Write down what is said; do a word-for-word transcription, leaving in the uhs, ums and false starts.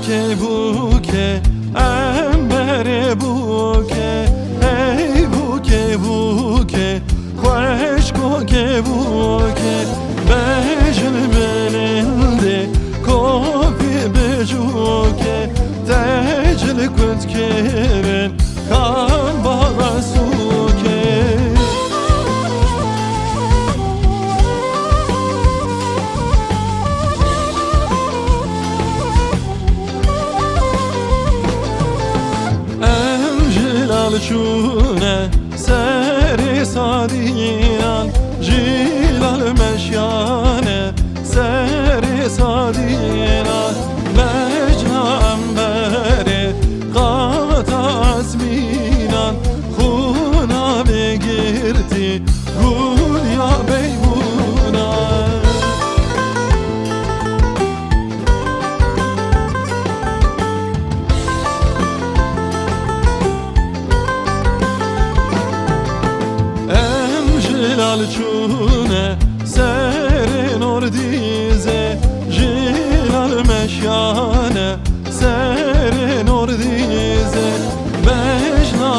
Bûke, bûke, emberê bûke, hey bûke, bûke, xweşkokê bûke, bejil bilindê, kopî bicûke, tecil kundkirin, kan bala sûke. Em jilal çûne serê sadînan, jilal meşyane serê sadînan, mecna emberê qata esmînan, xûna vê girtî gul ya beybûna. Em jilal çûne serê nordîzê, jilal meşyane serê nordîzê, bejna